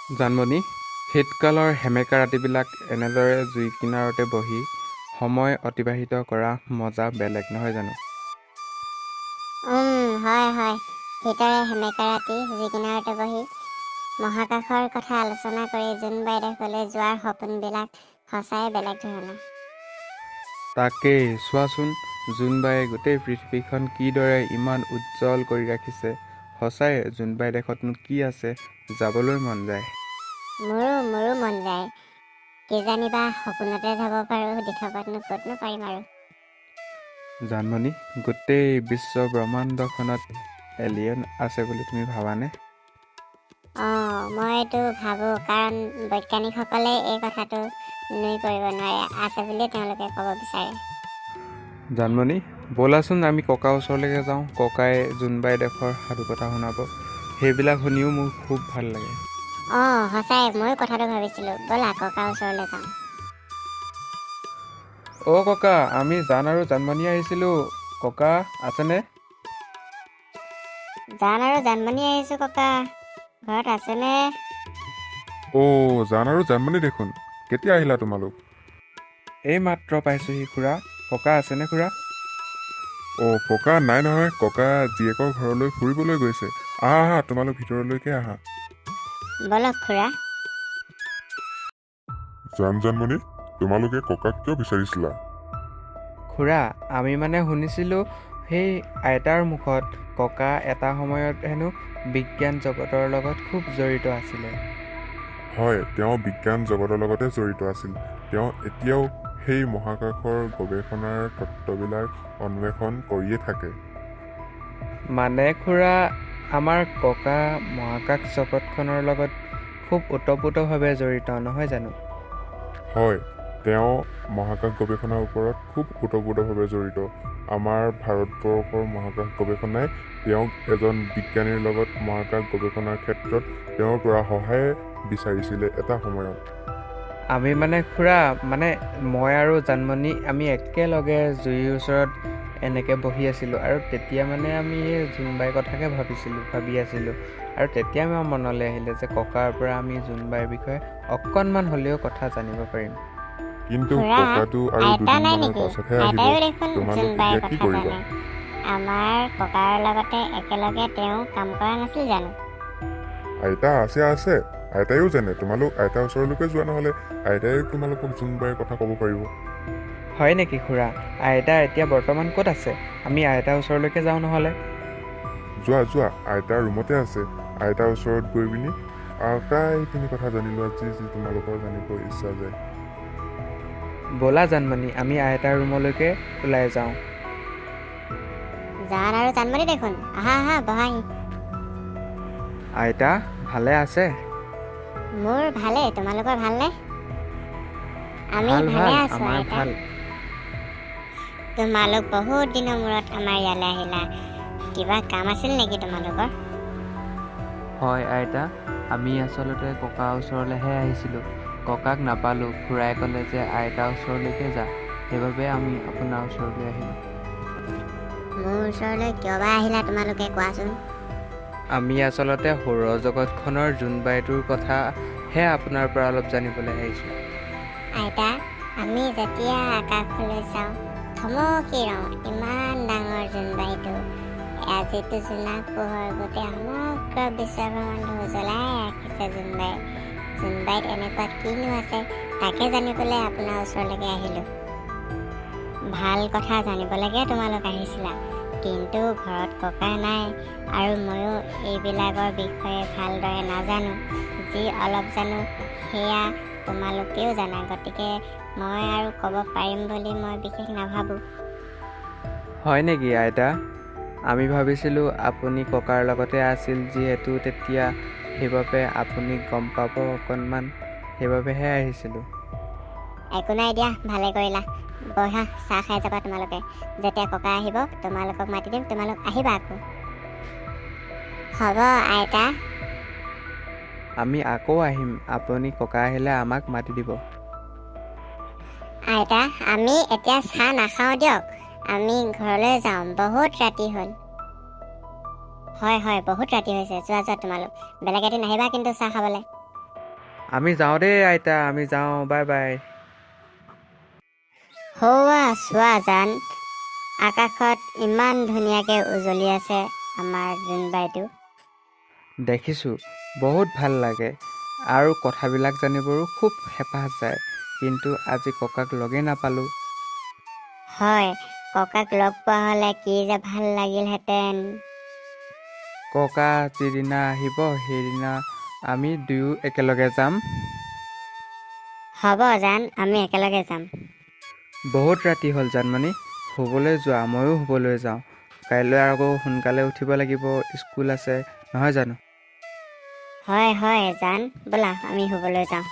জানমণি, শীতকালৰ সেমেকা ৰাতিবিলাক এনেদৰে জুই কিনাৰতে বহি সময় অতিবাহিত কৰা মজা বেলেগ, নহয় জানো? হয় হয়, শীতৰে সেমেকা ৰাতি জুই কিনাৰতে বহি মহাকাশৰ কথা আলোচনা কৰি জোনবাই দেশলৈ যোৱাৰ সপোনবিলাক সঁচাই বেলেগ ধৰণৰ। তাকেই চোৱাচোন, জোনবায়ে গোটেই পৃথিৱীখন কিদৰে ইমান উজ্জ্বল কৰি ৰাখিছে। সঁচাই জোনবাই দেশতনো কি আছে, যাবলৈ মন যায়। মোৰো মন যায়, কিজানিবা সপোনতে যাব পাৰোঁ, দিঠকতনো ক'তনো পাৰিম আৰু। জানমণি, গোটেই বিশ্ব ব্ৰহ্মাণ্ডখনত এলিয়েন আছে বুলি তুমি ভাবানে? অঁ, মইতো ভাবোঁ, কাৰণ বৈজ্ঞানিকসকলে এই কথাটো নুই কৰিব নোৱাৰে, আছে বুলিয়ে তেওঁলোকে ক'ব বিচাৰে। জানমণি, ব'লাচোন আমি ককাৰ ওচৰলৈকে যাওঁ। ককাই জোনবাই দেশৰ সাধুকথা শুনাব, সেইবিলাক শুনিও মোৰ খুব ভাল লাগে। অঁ সঁচাই, ময়ো কথাটো ভাবিছিলোঁ, ব'লা ককাৰ ওচৰলৈ যাওঁ। অ' ককা, আমি জান আৰু জানমণি আহিছিলোঁ। ককা আছেনে? জান আৰু জানমণি আহিছোঁ ককা, ঘৰত আছেনে? অ' জান আৰু জানমণি দেখোন, কেতিয়া আহিলা তোমালোক? এই মাত্ৰ পাইছোঁহি খুৰা। ককা আছেনে খুৰা? অ' ককা নাই নহয়, ককা জীয়েকৰ ঘৰলৈ ফুৰিবলৈ গৈছে। আহা আহা, তোমালোক ভিতৰলৈকে আহা। ব'লক খুৰা। জান জানমণি, তোমালোকে ককাক কিয় বিচাৰিছিলা? খুৰা, আমি মানে শুনিছিলোঁ সেই আইতাৰ মুখত, ককা এটা সময়ত হেনো বিজ্ঞান জগতৰ লগত খুব জড়িত আছিলে। হয়, তেওঁ বিজ্ঞান জগতৰ লগতে জড়িত আছিল। তেওঁ এতিয়াও সেই মহাকাশৰ গৱেষণাৰ তত্ত্ববিলাক অন্বেষণ কৰিয়ে থাকে। মানে খুৰা, আমাৰ ককা মহাকাশ জগতখনৰ লগত খুব ওতপ্ৰোতভাৱে জড়িত, নহয় জানো? হয়, তেওঁ মহাকাশ গৱেষণাৰ ওপৰত খুব ওতপ্ৰোতভাৱে জড়িত। আমাৰ ভাৰতবৰ্ষৰ মহাকাশ গৱেষণাই তেওঁক এজন বিজ্ঞানীৰ লগত মহাকাশ গৱেষণাৰ ক্ষেত্ৰত তেওঁৰ পৰা সহায় বিচাৰিছিলে এটা সময়ত। আমি মানে খুৰা, মানে মই আৰু জানমণি আমি একেলগে জুইৰ ওচৰত এনেকৈ বহি আছিলোঁ আৰু তেতিয়া মানে আমি এই জোনবাইৰ কথাকে ভাবি আছিলোঁ আৰু তেতিয়া আমাৰ মনলৈ আহিলে যে ককাৰ পৰা আমি জোনবাইৰ বিষয়ে অকণমান হ'লেও কথা জানিব পাৰিম। কিন্তু খুৰা, ককাটো আৰু আইতা নাই দুদিনমানৰ নেকি? পাছতহে আহিব। আইতায়ো দেখোন তোমালোক জোনবাইৰ এতিয়া কি কথা কৰিবা? জানে। আমাৰ ককাৰ লগতে একেলগে তেওঁ কাম কৰা নাছিল জানো? আইতা আছে আছে, আইতায়ো জানে। তোমালোক আইতাৰ ওচৰলৈকে যোৱা নহ'লে, আইতায়ো তোমালোকক জোনবাইৰ কথা ক'ব পাৰিব। হয় নেকি খুৰা? আইতা এতিয়া বৰ্তমান ক'ত আছে? আমি আইতাৰ ওচৰলৈকে যাওঁ নহ'লে। যোৱা যোৱা, আইতাৰ ৰুমতে আছে। আইতাৰ ওচৰত গৈ পিনি আটাইখিনি কথা জানি লোৱা, যি যি তোমালোকৰ জানিব ইচ্ছা যায়। ব'লা জানমণি, আমি আইতাৰ ৰুমলৈকে ওলাই যাওঁ। জান আৰু জানমণি দেখোন, আহা আহা বহাহি। আইতা ভালে আছে? মোৰ ভালেই, তোমালোকৰ ভালনে? আমি ভাল ভালে ভাল, আছো আমাৰ আইতা। ভাল। তোমালোক বহুত দিনৰ মূৰত আমাৰ ইয়ালৈ আহিলা, কিবা কাম আছিল নেকি তোমালোকৰ? হয় আইতা, আমি আচলতে ককাৰ ওচৰলৈহে আহিছিলোঁ। ককাক নাপালোঁ, খুৰাই ক'লে যে আইতাৰ ওচৰলৈকে যা, সেইবাবে আমি আপোনাৰ ওচৰলৈ আহিলোঁ। মোৰ ওচৰলৈ কিয় বা আহিলা তোমালোকে কোৱাচোন? আমি আচলতে সৌৰজগতখনৰ জোনবাইটোৰ কথাহে আপোনাৰ পৰা অলপ জানিবলৈ আহিছোঁ। আইতা, আমি যেতিয়া আকাশলৈ চাওঁ থমকি ৰওঁ, ইমান ডাঙৰ জোনবাইটো, আজিতো জোনাক পোহৰ গোটেই সমগ্ৰ বিশ্বব্ৰহ্মাণ্ড উজ্বলাই ৰাখিছে জোনবাই। জোনবাইত এনেকুৱা কিনো আছে তাকে জানিবলৈ আপোনাৰ ওচৰলৈকে আহিলোঁ। ভাল কথা জানিবলৈকে তোমালোক আহিছিলা, কিন্তু ঘৰত ককা নাই আৰু ময়ো এইবিলাকৰ বিষয়ে ভালদৰে নাজানো। যি অলপ জানো সেয়া তোমালোকেও জানা, গতিকে মই আৰু ক'ব পাৰিম বুলি মই বিশেষ নাভাবোঁ। হয় নেকি আইতা? আমি ভাবিছিলোঁ আপুনি ককাৰ লগতে আছিল যিহেতু তেতিয়া, সেইবাবে আপুনি গম পাব অকণমান, সেইবাবেহে আহিছিলোঁ। একো নাই দিয়া, ভালে কৰিলা। বহা, চাহ খাই যাবা তোমালোকে। যেতিয়া ককা আহিব তোমালোকক মাতি দিম, তোমালোক আহিবা আকৌ। হ'ব আইতা। আমি আকৌ আহিম, আপুনি ককা আহিলে আমাক মাতি দিব। আইতা, আমি এতিয়া চাহ নাখাওঁ দিয়ক, আমি ঘৰলৈ যাওঁ, বহুত ৰাতি হ'ল। হয় হয়, বহুত ৰাতি হৈছে, যোৱা যোৱা তোমালোক, বেলেগ এদিন আহিবা কিন্তু চাহ খাবলৈ। আমি যাওঁ দেই আইতা, আমি যাওঁ, বাই বাই। সৌৱা চোৱা জান, আকাশত ইমান ধুনীয়াকৈ উজলি আছে আমাৰ জোনবাইটো। দেখিছোঁ, বহুত ভাল লাগে আৰু কথাবিলাক জানিবৰো খুব হেঁপাহ যায়, কিন্তু আজি ককাক লগেই নাপালোঁ। হয়, ককাক লগ পোৱা হ'লে কি যে ভাল লাগিলহেঁতেন। ককা যিদিনা আহিব সেইদিনা আমি দুয়ো একেলগে যাম। হ'ব জান, আমি একেলগে যাম। বহুত ৰাতি হ'ল জানমণি, শুবলৈ যোৱা, ময়ো শুবলৈ যাওঁ। কাইলৈ আকৌ সোনকালে উঠিব লাগিব, স্কুল আছে নহয় জানো? হয় হয় জান, ব'লা আমি শুবলৈ যাওঁ।